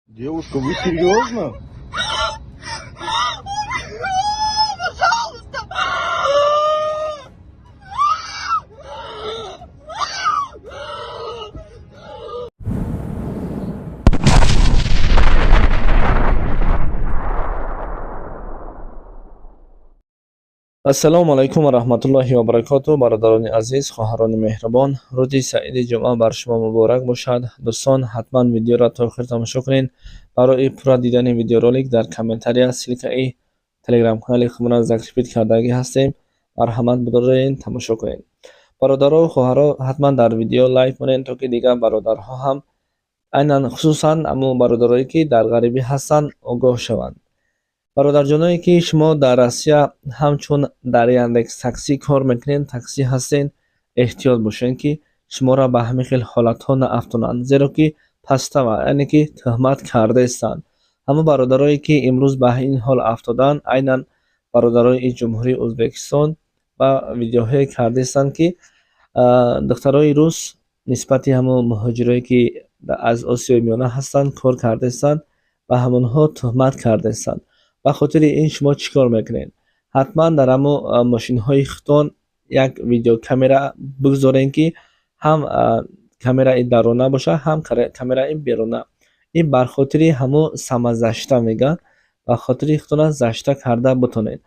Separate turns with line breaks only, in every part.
Девушка, вы серьезно?
Пожалуйста!
Ассалому алайкум ва раҳматуллоҳи ва баракоту, бародарони азиз, хоҳарони меҳрубон. Рӯзи саиди ҷумъа бар шумо муборак бошад. Дӯстон, ҳатман видеоро то охир тамошо кунед. Барои пурра дидани видеоролик дар комментария ссылкаи телеграм-канали худро закрепить кардагӣ ҳастем. Марҳамат, бидорен, тамошо кунед. Бародаро, хоҳаро, ҳатман дар видео лайк монед, то ки дигар бародарҳо ҳам, айнан хусусан ҳамон бародарое, ки дар ғарибӣ ҳастанд, огоҳ шаванд. Бародарҷоное, ки шумо дар Россия ҳамчун дар Яндекс Таксӣ кор мекунед, таксӣ ҳастед, эҳтиёт бошед, ки шуморо ба ҳамин хел ҳолатҳо наафтонанд, зеро ки подстава, яъне ки тӯҳмат кардаистанд. Ҳамон бародарое, ки имрӯз ба ин ҳол афтоданд, айнан бародарои Ҷумҳурии Ӯзбекистон ва видеоҳое кардаистанд, ки духтарои рус нисбати ҳамон муҳоҷирое, ки аз Осиёи Миёна ҳастанд, кор кардаистанд, ба ҳамонҳо тӯҳмат кардаистанд. Ба хотири ин шумо чӣ кор мекунед? Ҳатман дар ҳамон мошинҳои худтон як видеокамера бигзоред, ки ҳам камераи дарона бошад, ҳам камераи беруна. Ин бар хотири ҳамон самозащита мегӯянд, ба хотири худтона защита карда битонед.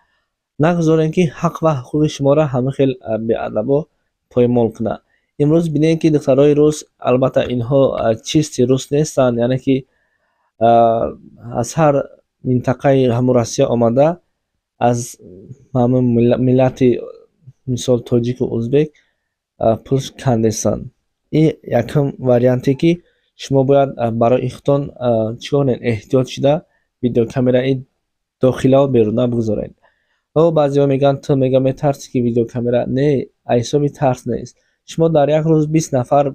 Нагузоред, ки ҳақ ва ҳуқуқи шуморо ҳамин хел беадабо поймол кунад. Имрӯз бинед, ки духтарои рус, албатта, инҳо чистый рус нестанд, яъне ки аз ҳар минтақаи ҳамун Россия омада, аз ҳамун миллати, мисол, тоҷику узбек пул кандестанд. Ин якум варианте, ки шумо бояд барои худтон чӣ кор кунед? Эҳтиёт шуда, видеокамераи дохилаву беруна бигзоред. О, баъзеҳо мегӯянд, ту мега метарсӣ, ки видеокамера. Не, ҳисоби тарс нест. Шумо дар як рӯз 20 нафар,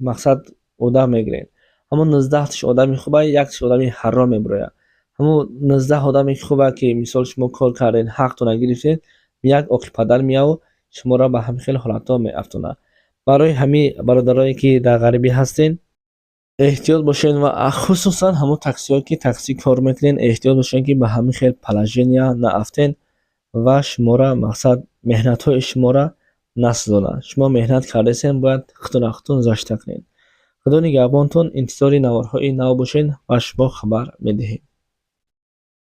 мақсад, одам мегиред. Ҳамон 19-таш одами хуба, якташ одами ҳаром мебирояд. Ҳамон 19 одаме хуба, ки мисол шумо кор кардед, ҳақтона гирифтед, як оқи падар меяву шуморо ба ҳамин хел ҳолатҳо меафтонад. Барои ҳамин, бародарое, ки дар ғарибӣ ҳастед, эҳтиёт бошед ва хусусан ҳамон таксиҳое, ки таксӣ кор мекунед, эҳтиёт бошед, ки ба ҳамин хел положения наафтед ва шуморо, мақсад, меҳнатҳои шуморо насӯзонад. Шумо меҳнат кардаистед, бояд худтона худтон защита кунед. Худо нигаҳбонтон, интизори наворҳои нав бошед ва шумо хабар медиҳем.